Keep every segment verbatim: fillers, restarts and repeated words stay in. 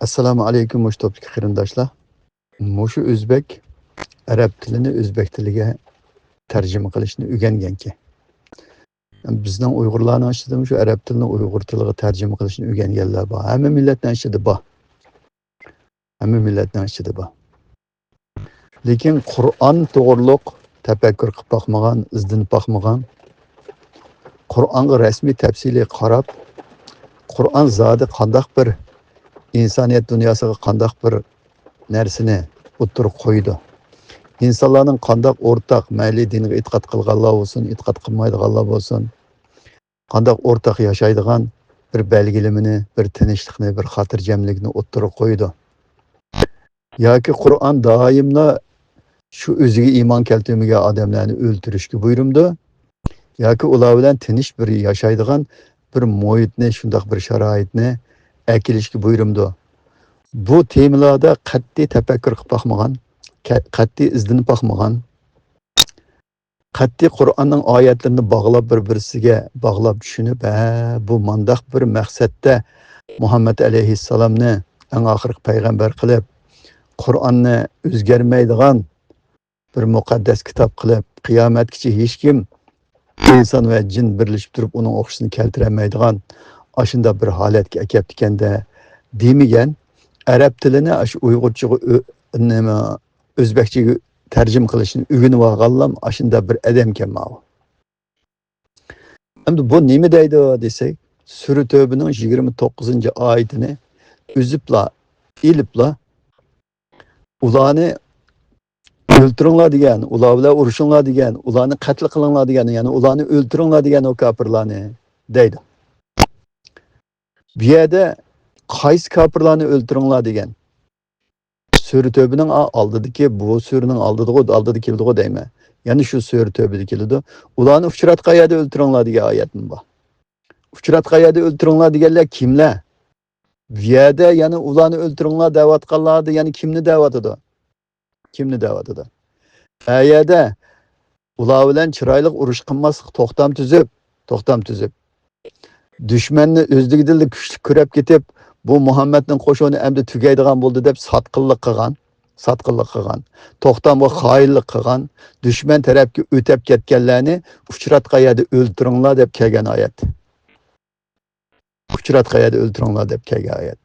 ئەسسالامۇ ئەلەيكۇم، مۇشۇ توپتىكى قېرىنداشلار. مۇشۇ ئۆزبەك ئەرەب تىلىنى ئۆزبەك تىلىگە تەرجىمە قىلىشنى ئۆگەنگەنكەن. بىزنىڭ ئۇيغۇرلارنىڭ ئىچىدىمۇ شۇ ئەرەب تىلىنى ئۇيغۇر تىلىغا تەرجىمە قىلىشنى ئۆگەنگەنلەر بار. ھەممە مىللەتنىڭ ئىچىدە بار. ھەممە مىللەتنىڭ ئىچىدە بار. لېكىن قۇرئان توغرۇلۇق تەپەككۇر قىلىپ باقمىغان، ئىزدىنىپ باقمىغان، قۇرئانغا رەسمىي تەپسىلىي قاراپ، قۇرئان زادى قانداق بىر ئىنسانىيەت دۇنياسىغا قانداق بىر نەرسىنى ئوتتۇرىغا قويىدۇ؟ ئىنسانلارنىڭ قانداق ئورتاق، مەيلى دىنغا ئېتىقاد قىلغانلار بولسۇن، ئېتىقاد قىلمايدىغانلار بولسۇن، قانداق ئورتاق ياشايدىغان بىر بەلگىلىمىنى، بىر تىنچلىقنى، بىر خاتىرجەملىكنى ئوتتۇرىغا قويىدۇ؟ ياكى قۇرئان دائىملا شۇ ئۆزىگە ئىمان كەلتۈرمىگەن ئادەملەرنى ئۆلتۈرۈشكە بۇيرۇمدۇ؟ ياكى ئۇلار بىلەن تىنچ بىر ياشايدىغان بىر مۇھىتنى، شۇنداق بىر شارائىتنى ئەكېلىشكە بۇيرۇمدۇ؟ بۇ تېمىلاردا قەتئىي تەپەككۇر قىلىپ باقمىغان، قەتئىي ئىزدىنىپ باقمىغان، قەتئىي قۇرئاننىڭ ئايەتلىرىنى باغلاپ، بىر-بىرسىگە باغلاپ چۈشىنىپ، ھە، بۇ مانداق بىر مەقسەتتە مۇھەممەد ئەلەيھىسسالامنى ئەڭ ئاخىرقى پەيغەمبەر قىلىپ، قۇرئاننى ئۆزگەرمەيدىغان بىر مۇقەددەس كىتاب قىلىپ، قىيامەتكىچە ھېچكىم، ئىنسان ۋە جىن بىرلىشىپ تۇرۇپ ئۇنىڭ ئوخشىسىنى كەلتۈرەلمەيدىغان ئاشۇنداق بىر ھالەتكە ئەكەپتىكەندە دېمىگەن، ئەرەب تىلىنى ئاشۇ ئۇيغۇرچىغا ئۆ-، نېمە، ئۆزبەكچىگە تەرجىمە قىلىشنى ئۆگىنىۋالغانلام ئاشۇنداق بىر ئادەمكەن ماۋۇ. ئەمدى بۇ نېمە دەيدۇ دېسەك، سۈرە تۆبىنىڭ يىگىرمە توققۇزىنچى ئايىتىنى ئۈزۈپلا، ئېلىپلا، ئۇلارنى ئۆلتۈرۈڭلار دېگەن، ئۇلار بىلەن ئۇرۇشۇڭلار دېگەن، ئۇلارنى قەتل قىلىڭلار دېگەن، يەنى ئۇلارنى ئۆلتۈرۈڭلار دېگەن ئۇ كاپىرلارنى دەيدۇ. بۇ يەردە قايسى كاپىرلارنى ئۆلتۈرۈڭلار دېگەن؟ سۈرە تۆبىنىڭ ئا-، ئالدىدىكى، بۇ سۈرىنىڭ ئالدىدىغۇ، ئالدىدا كېلىدىغۇ دەيمەن. يەنە شۇ سۈرە تۆبىدە كېلىدۇ. ئۇلارنى ئۇچراتقان يەردە ئۆلتۈرۈڭلار دېگەن ئايەتمۇ بار. ئۇچراتقان يەردە ئۆلتۈرۈڭلار دېگەنلەر كىملەر؟ بۇ يەردە يەنە ئۇلارنى ئۆلتۈرۈڭلار دەۋاتقانلاردا يەنە كىمنى دەۋاتىدۇ؟ كىمنى دەۋاتىدۇ؟ ئە يەردە ئۇلار بىلەن چىرايلىق ئۇرۇش قىلماسلىق، توختام تۈزۈپ، توختام تۈزۈپ. دۈشمەننى ئۆزلۈكىدىنلا كۈچلۈك كۆرۈپ كېتىپ، بۇ مۇھەممەدنىڭ قوشۇنى ئەمدى تۈگەيدىغان بولدى دەپ ساتقىنلىق قىلغان، ساتقىنلىق قىلغان، توختامغا خائىنلىق قىلغان، دۈشمەن تەرەپكە ئۆتۈپ كەتكەنلەرنى ئۇچراتقان يەردە ئۆلتۈرۈڭلار دەپ كەلگەن ئايەت. ئۇچراتقان يەردە ئۆلتۈرۈڭلار دەپ كەلگەن ئايەت.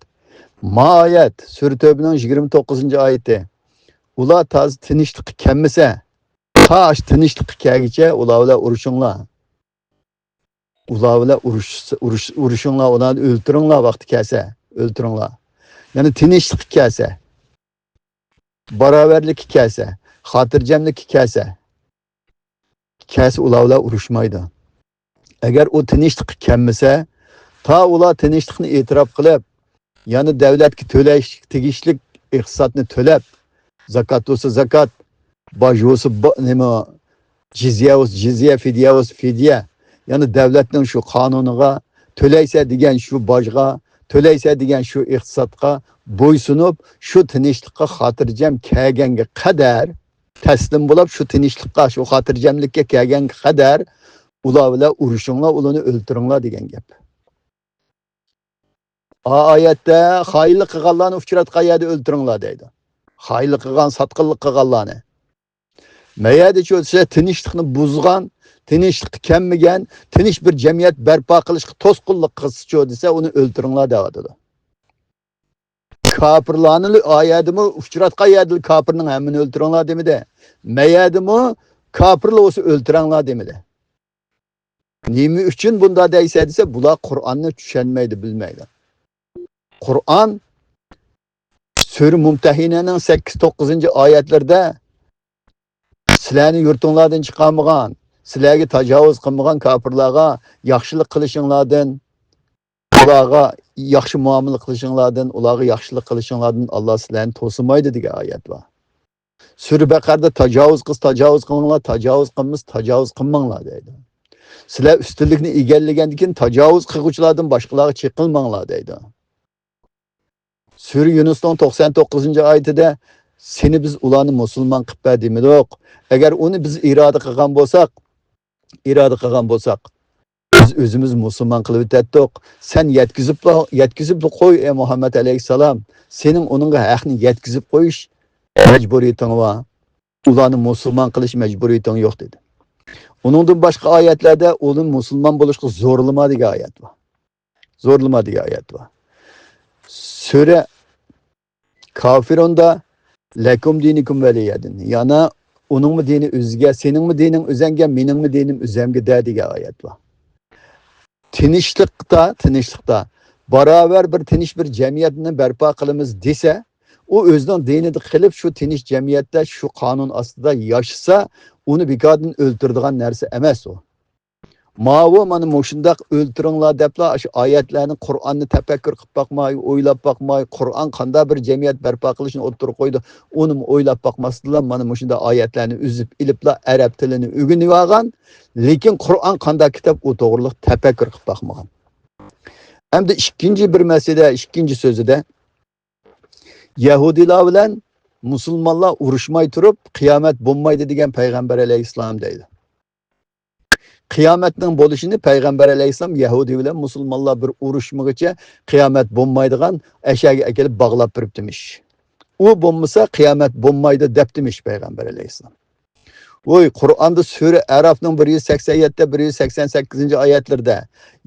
ما ئايەت، سۈرە تۆبىنىڭ يىگىرمە توققۇزىنچى ئايىتى. ئۇلار تازا تىنچلىققا كەلمىسە، تا ئاشۇ تىنچلىققا كەلگۈچە ئۇلار بىلەن ئۇرۇشۇڭلار. ئۇلار بىلەن ئۇرۇش-، ئۇرۇش-، ئۇرۇشۇڭلار، ئۇلارنى ئۆلتۈرۈڭلار، ۋاقتى كەلسە، ئۆلتۈرۈڭلار. يەنى تىنچلىققا كەلسە، باراۋەرلىككە كەلسە، خاتىرجەملىككە كەلسە، كەلسە ئۇلار بىلەن ئۇرۇشمايدۇ. ئەگەر ئۇ تىنچلىققا كەلمىسە، تا ئۇلار تىنچلىقنى ئېتىراپ قىلىپ، يەنى دەۋلەتكە تۆلەش تېگىشلىك ئىقتىسادنى تۆلەپ، زاكات بولسا زاكات، باج بولسا با-، نېمە، جىزيە بولسا جىزيە، فىدىيە بولسا فىدىيە. يەنى دەۋلەتنىڭ شۇ قانۇنىغا، تۆلەيسە دېگەن شۇ باجغا، تۆلەيسە دېگەن شۇ ئىقتىسادقا بويسۇنۇپ، شۇ تىنچلىققا خاتىرجەم كەلگەنگە قەدەر، تەسلىم بولۇپ، شۇ تىنچلىققا، شۇ خاتىرجەملىككە كەلگەنگە قەدەر ئۇلار بىلەن ئۇرۇشۇڭلار، ئۇلارنى ئۆلتۈرۈڭلار دېگەن گەپ. ئا-، ئايەتتە خائىنلىق قىلغانلارنى ئۇچراتقان يەردە ئۆلتۈرۈڭلار دەيدۇ. خائىنلىق قىلغان، ساتقىنلىق قىلغانلارنى. مەيەردىچۇ دېسە، تىنچلىقنى بۇزغان، تىنچلىققا كەلمىگەن، تىنچ بىر جەمئىيەت بەرپا قىلىشقا توسقۇنلۇق قىلسىچۇ دېسە، ئۇنى ئۆلتۈرۈڭلار دەۋاتىدۇ. كاپىرلارنى ئايەدىمۇ ئۇچراتقان يەردە كاپىرنىڭ ھەممىنى ئۆلتۈرۈڭلار دېمىدى. مەيەردىمۇ كاپىرلا بولسا ئۆلتۈرەڭلار دېمىدى. نېمە ئۈچۈن بۇنداق دەيسە دېسە، بۇلار قۇرئاننى چۈشەنمەيدۇ، بىلمەيدۇ. قۇرئان سۈرە مۇمتەھىنەنىڭ سەككىز، توققۇزىنچى ئايەتلىرىدە سىلەرنى يۇرتۇڭلاردىن چىقارمىغان، سىلەرگە تاجاۋۇز قىلمىغان كاپىرلارغا ياخشىلىق قىلىشىڭلاردىن، ئۇلارغا ياخشى مۇئامىلە قىلىشىڭلاردىن، ئۇلارغا ياخشىلىق قىلىشىڭلاردىن ئاللا سىلەرنى توسىمايدۇ دېگەن ئايەت بار. سۈرە بەقەردە تاجاۋۇز قىلسا تاجاۋۇز قىلىڭلار، تاجاۋۇز قىلمىسا تاجاۋۇز قىلماڭلار دەيدۇ. سىلەر ئۈستۈنلۈكنى ئىگىلىگەندىن كېيىن تاجاۋۇز قىلغۇچىلاردىن باشقىلارغا چېقىلماڭلار دەيدۇ. سۈرە يۇنۇسنىڭ توقسان توققۇزىنچى ئايىتىدە، سېنى بىز ئۇلارنى مۇسۇلمان قىلىپ بەر دېمىدۇق. ئەگەر ئۇنى بىز ئىرادە قىلغان بولساق، ئىرادە قىلغان بولساق، بىز ئۆزىمىز مۇسۇلمان قىلىۋېتەتتۇق. سەن يەتكۈزۈپلا، يەتكۈزۈپلا قوي، ئەي مۇھەممەد ئەلەيھىسسالام. سېنىڭ ئۇنىڭغا ھەقنى يەتكۈزۈپ قويۇش مەجبۇرىيىتىڭ بار. ئۇلارنى مۇسۇلمان قىلىش مەجبۇرىيىتىڭ يوق، دېدى. ئۇنىڭدىن باشقا ئايەتلەردە ئۇنى مۇسۇلمان بولۇشقا زورلىما دېگەن ئايەت بار. زورلىما دېگەن ئايەت بار. سۈرە كافىرۇندا «لەكۇم دىنۇكۇم ۋەلىيەدىن»، يەنى «ئۇنىڭمۇ دىنى ئۆزىگە، سېنىڭمۇ دىنىڭ ئۆزەڭگە، مېنىڭمۇ دىنىم ئۆزەمگە دە» دېگەن ئايەت بار. تىنچلىقتا، تىنچلىقتا، باراۋەر بىر تىنچ بىر جەمئىيەتنى بەرپا قىلىمىز دېسە، ئۇ ئۆزىنىڭ دىنىدا قېلىپ، شۇ تىنچ جەمئىيەتتە، شۇ قانۇن ئاستىدا ياشىسا، ئۇنى بىكاردىن ئۆلتۈرىدىغان نەرسە ئەمەس ئۇ. ماۋۇ مانا مۇشۇنداق ئۆلتۈرۈڭلار دەپلا، ئاشۇ ئايەتلەرنى، قۇرئاننى تەپەككۇر قىلىپ باقماي، ئويلاپ باقماي، قۇرئان قانداق بىر جەمئىيەت بەرپا قىلىشنى ئوتتۇرىغا قويىدۇ، ئۇنىمۇ ئويلاپ باقماستىنلا، مانا مۇشۇنداق ئايەتلەرنى ئۈزۈپ ئېلىپلا، ئەرەب تىلىنى ئۆگىنىۋالغان. لېكىن قۇرئان قانداق كىتاب، ئۇ توغرىلىق تەپەككۇر قىلىپ باقمىغان. ئەمدى ئىككىنچى بىر مەسىلە، ئىككىنچى سۆزىدە، يەھۇدىيلار بىلەن مۇسۇلمانلار ئۇرۇشماي تۇرۇپ، قىيامەت بولمايدۇ دېگەن پەيغەمبەر ئەلەيھىسسالام دەيدۇ. قىيامەتنىڭ بولۇشىنى پەيغەمبەر ئەلەيھىسسالام يەھۇدىي بىلەن مۇسۇلمانلار بىر ئۇرۇشمىغىچە قىيامەت بولمايدىغان ئەشەگە ئەكېلىپ باغلاپ بېرىپتىمىش. ئۇ بولمىسا قىيامەت بولمايدۇ دەپتىمىش پەيغەمبەر ئەلەيھىسسالام. ۋوي، قۇرئاندا سۈرە ئەرافنىڭ بىر يۈز سەكسەن يەتتە، بىر يۈز سەكسەن سەككىزىنچى ئايەتلىرىدە،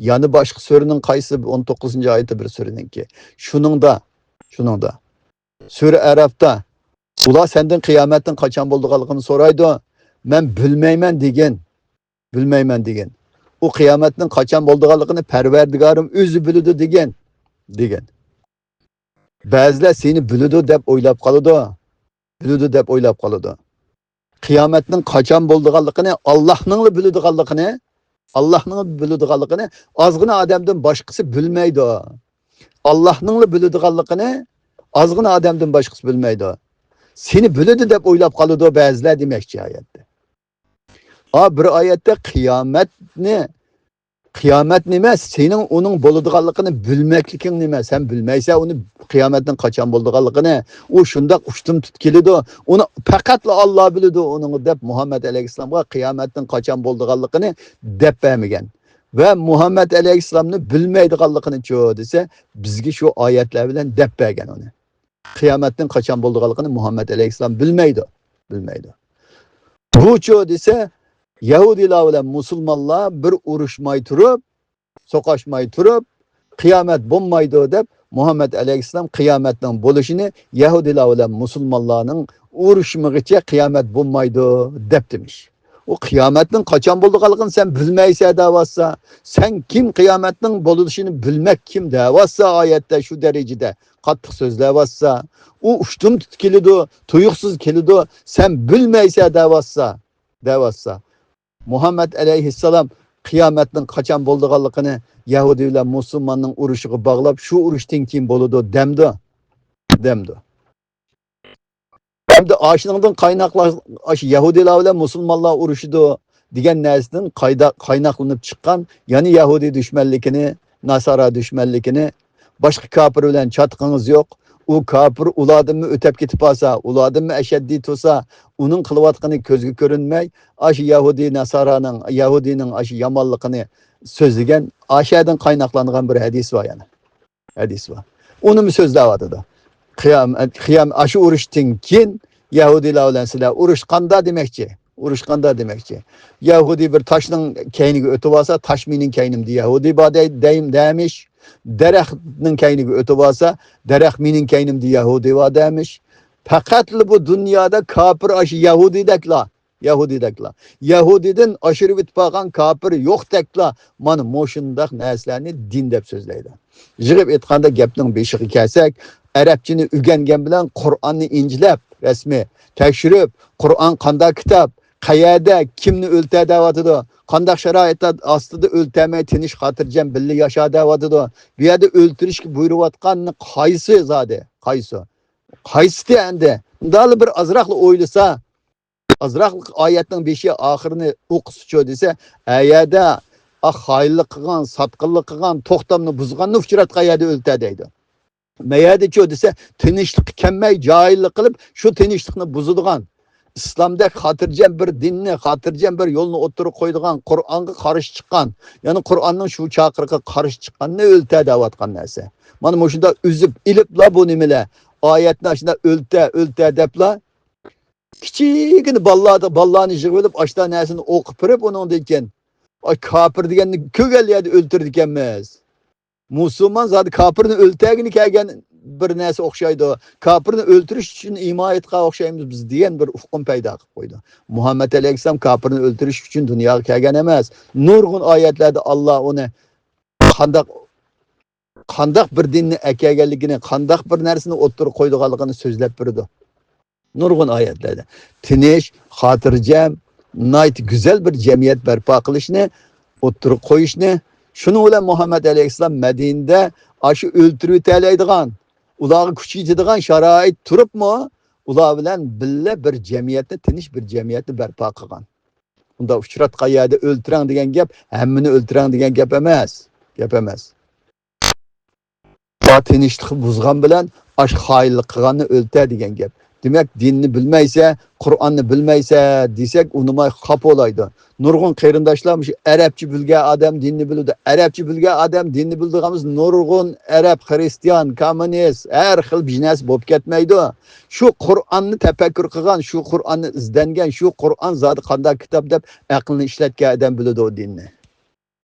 يەنە باشقا سۈرىنىڭ قايسى، ئون توققۇزىنچى ئايىتى بىر سۈرىنىڭكى. شۇنىڭدا، شۇنىڭدا. سۈرە ئەرافتا، ئۇلار سەندىن قىيامەتنىڭ قاچان بولىدىغانلىقىنى سورايدۇ. مەن بىلمەيمەن دېگىن. بىلمەيمەن دېگىن. ئۇ قىيامەتنىڭ قاچان بولىدىغانلىقىنى پەرۋەردىگارىم ئۆزى بىلىدۇ دېگىن. دېگىن. بەزىلەر سېنى بىلىدۇ دەپ ئويلاپ قالىدۇ. بىلىدۇ دەپ ئويلاپ قالىدۇ. قىيامەتنىڭ قاچان بولىدىغانلىقىنى، ئاللاھنىڭلا بىلىدىغانلىقىنى، ئاللاھنىڭ بىلىدىغانلىقىنى ئازغىنا ئادەمدىن باشقىسى بىلمەيدۇ. ئاللاھنىڭلا بىلىدىغانلىقىنى ئازغىنا ئادەمدىن باشقىسى بىلمەيدۇ. سېنى بىلىدۇ دەپ ئويلاپ قالىدۇ بەزىلەر دېمەكچى ئايەتتە. ئا، بىر ئايەتتە قىيامەتنى، قىيامەت نېمە؟ سېنىڭ ئۇنىڭ بولىدىغانلىقىنى بىلمەكلىكىڭ نېمە؟ سەن بىلمەيسەن ئۇنى، قىيامەتنىڭ قاچان بولىدىغانلىقىنى. ئۇ شۇنداق ئۇشتۇمتۇت كېلىدۇ. ئۇنى پەقەتلا ئاللا بىلىدۇ ئۇنىڭ دەپ مۇھەممەد ئەلەيھىسسالامغا قىيامەتنىڭ قاچان بولىدىغانلىقىنى دەپ بەرمىگەن. ۋە مۇھەممەد ئەلەيھىسسالامنى بىلمەيدىغانلىقىنىچۇ دېسە، بىزگە شۇ ئايەتلەر بىلەن دەپ بەرگەن ئۇنى. قىيامەتنىڭ قاچان بولىدىغانلىقىنى مۇھەممەد ئەلەيھىسسالام بىلمەيدۇ. بىلمەيدۇ. بۇچۇ دېسە، يەھۇدىيلار بىلەن مۇسۇلمانلار بىر ئۇرۇشماي تۇرۇپ، سوقۇشماي تۇرۇپ، قىيامەت بولمايدۇ دەپ، مۇھەممەد ئەلەيھىسسالام قىيامەتنىڭ بولۇشىنى يەھۇدىيلار بىلەن مۇسۇلمانلارنىڭ ئۇرۇشمىغىچە قىيامەت بولمايدۇ دەپتىمىش. ئۇ قىيامەتنىڭ قاچان بولىدىغانلىقىنى سەن بىلمەيسەن دەۋاتسا، سەن كىم قىيامەتنىڭ بولۇشىنى بىلمەك كىم دەۋاتسا، ئايەتتە شۇ دەرىجىدە قاتتىق سۆزلەۋاتسا، ئۇ ئۇشتۇمتۇت كېلىدۇ، تۇيۇقسىز كېلىدۇ، سەن بىلمەيسەن دەۋاتسا، دەۋاتسا، مۇھەممەد ئەلەيھىسسالام قىيامەتنىڭ قاچان بولىدىغانلىقىنى يەھۇدىي بىلەن مۇسۇلماننىڭ ئۇرۇشىغا باغلاپ، شۇ ئۇرۇشتىن كېيىن بولىدۇ دەمدۇ؟ دەمدۇ. ئەمدى ئاشۇنىڭدىن قايناقلا-، ئاشۇ يەھۇدىيلار بىلەن مۇسۇلمانلار ئۇرۇشىدۇ دېگەن نەرسىدىن قايدا-، قايناقلىنىپ چىققان يەنە يەھۇدىي دۈشمەنلىكىنى، ناسارا دۈشمەنلىكىنى، باشقا كاپىر بىلەن چاتىقىڭىز يوق. ئۇ كاپىر ئۇلاردىنمۇ ئۆتەپ كېتىپ قالسا، ئۇلاردىنمۇ ئەشەددىي تۇرسا، ئۇنىڭ قىلىۋاتقىنى كۆزگە كۆرۈنمەي، ئاشۇ يەھۇدىي ناسارانىڭ، يەھۇدىينىڭ ئاشۇ يامانلىقىنى سۆزلىگەن، ئاشەدىن قايناقلانغان بىر ھەدىس بار يەنە. ھەدىس بار. ئۇنىمۇ سۆزلەۋاتىدۇ. قىيام-، قىيام-، ئاشۇ ئۇرۇشتىن كېيىن يەھۇدىيلار بىلەن سىلەر ئۇرۇشقاندا دېمەكچى. ئۇرۇشقاندا دېمەكچى. يەھۇدىي بىر تاشنىڭ كەينىگە ئۆتۈۋالسا، تاش مېنىڭ كەينىمدە يەھۇدىي بار دەي-، دەيم-، دەمىش. دەرەخنىڭ كەينىگە ئۆتۈۋالسا، دەرەخ مېنىڭ كەينىمدە يەھۇدىي بار دەمىش. پەقەتلا بۇ دۇنيادا كاپىر ئاشۇ يەھۇدىيدەكلا. يەھۇدىيدەكلا. يەھۇدىيدىن ئاشۇرۇۋېتىپ بارغان كاپىر يوقتەكلا، مانا مۇشۇنداق نەرسىلەرنى دىن دەپ سۆزلەيدۇ. يىغىپ ئېيتقاندا گەپنىڭ بېشىغا كەلسەك، ئەرەبچىنى ئۆگەنگەن بىلەن قۇرئاننى ئىنچىلەپ، رەسمىي تەكشۈرۈپ، قۇرئان قانداق كىتاب، قەيەردە، كىمنى ئۆلتە دەۋاتىدۇ، قانداق شارائىتلار ئاستىدا ئۆلتەرمەي تىنچ خاتىرجەم بىللە ياشا دەۋاتىدۇ، بۇ يەردە ئۆلتۈرۈشكە بۇيرۇۋاتقان قايسى زادى، قايسى؟ قايسىتى ئەندى؟ مۇنداقلا بىر ئازراقلا ئويلىسا، ئازراقلىق ئايەتنىڭ بېشى ئاخىرىنى ئوقۇسىچۇ دېسە، ئەيەدە، ئا، خائىنلىق قىلغان، ساتقىنلىق قىلغان، توختامنى بۇزغاننى ئۇچراتقان يەردە ئۆلتە دەيدۇ. مەيەدىچۇ دېسە، تىنچلىققا كەلمەي، جاھىللىق قىلىپ، شۇ تىنچلىقنى بۇزىدىغان، ئىسلامدەك خاتىرجەم بىر دىننى، خاتىرجەم بىر يولنى ئوتتۇرىغا قويىدىغان، قۇرئانغا قارشى چىققان، يەنى قۇرئاننىڭ شۇ چاقىرىقىغا قارشى چىققاننى ئۆلتە دەۋاتقان نەرسە. مانا مۇشۇنداق ئۈزۈپ ئېلىپلا بۇ نېمىلەر، ئايەتنى ئاشۇنداق ئۆلتە، ئۆلتە دەپلا، كىچىككىنە بالىلاردا، بالىلارنى يىغىۋېلىپ، ئاشۇنداق نەرسىنى ئوقۇپ بېرىپ، ئۇنىڭدىن كېيىن، ئاي، كاپىر دېگەننى كۆرگەن يەردە ئۆلتۈرىدىكەنمىز. مۇسۇلمان زادى كاپىرنى ئۆلتۈرگىلى كەلگەن بىر نەرسە ئوخشايدۇ. كاپىرنى ئۆلتۈرۈش ئۈچۈن ئىمايەتقا ئوخشايمىز بىز دېگەن بىر ئۇقۇم پەيدا قىلىپ قويدى. مۇھەممەد ئەلەيھىسسالام كاپىرنى ئۆلتۈرۈش ئۈچۈن دۇنياغا كەلگەن ئەمەس. نۇرغۇن ئايەتلەردە ئاللا ئۇنى قانداق، قانداق بىر دىننى ئەكەلگەنلىكىنى، قانداق بىر نەرسىنى ئوتتۇرىغا قويىدىغانلىقىنى سۆزلەپ بېرىدۇ. نۇرغۇن ئايەتلەردە تىنچ، خاتىرجەم، ناھايىتى گۈزەل بىر جەمئىيەت بەرپا قىلىشنى ئوتتۇرىغا قويۇشنى، شۇنىڭ بىلەن مۇھەممەد ئەلەيھىسسالام مەدىنىدە ئاشۇ ئۆلتۈرۈۋېتەلەيدىغان، ئۇلارغا كۈچ يېتىدىغان شارائىت تۇرۇپمۇ، ئۇلار بىلەن بىللە بىر جەمئىيەتنى، تىنچ بىر جەمئىيەتنى بەرپا قىلغان. ئۇنداق ئۇچراتقان يەردە ئۆلتۈرەڭ دېگەن گەپ ھەممىنى ئۆلتۈرەڭ دېگەن گەپ ئەمەس. گەپ ئەمەس. بۇ تىنچلىقنى بۇزغان بىلەن ئاشۇ خائىنلىق قىلغاننى ئۆلتە دېگەن گەپ. دېمەك، دىننى بىلمەيسە، قۇرئاننى بىلمەيسە دېسەك، ئۇنىماي خاپا بولايدۇ. نۇرغۇن قېرىنداشلار مۇشۇ ئەرەبچە بىلگەن ئادەم دىننى بىلىدۇ، ئەرەبچە بىلگەن ئادەم دىننى بىلىدۇ دېگەنمىز، نۇرغۇن ئەرەب، خرىستىيان، كوممۇنىست، ھەر خىل بىر نەرسە بولۇپ كەتمەيدۇ. شۇ قۇرئاننى تەپەككۇر قىلغان، شۇ قۇرئاننى ئىزدەنگەن، شۇ قۇرئان زادى قانداق كىتاب دەپ ئەقلىنى ئىشلەتكەن ئادەم بىلىدۇ دىننى.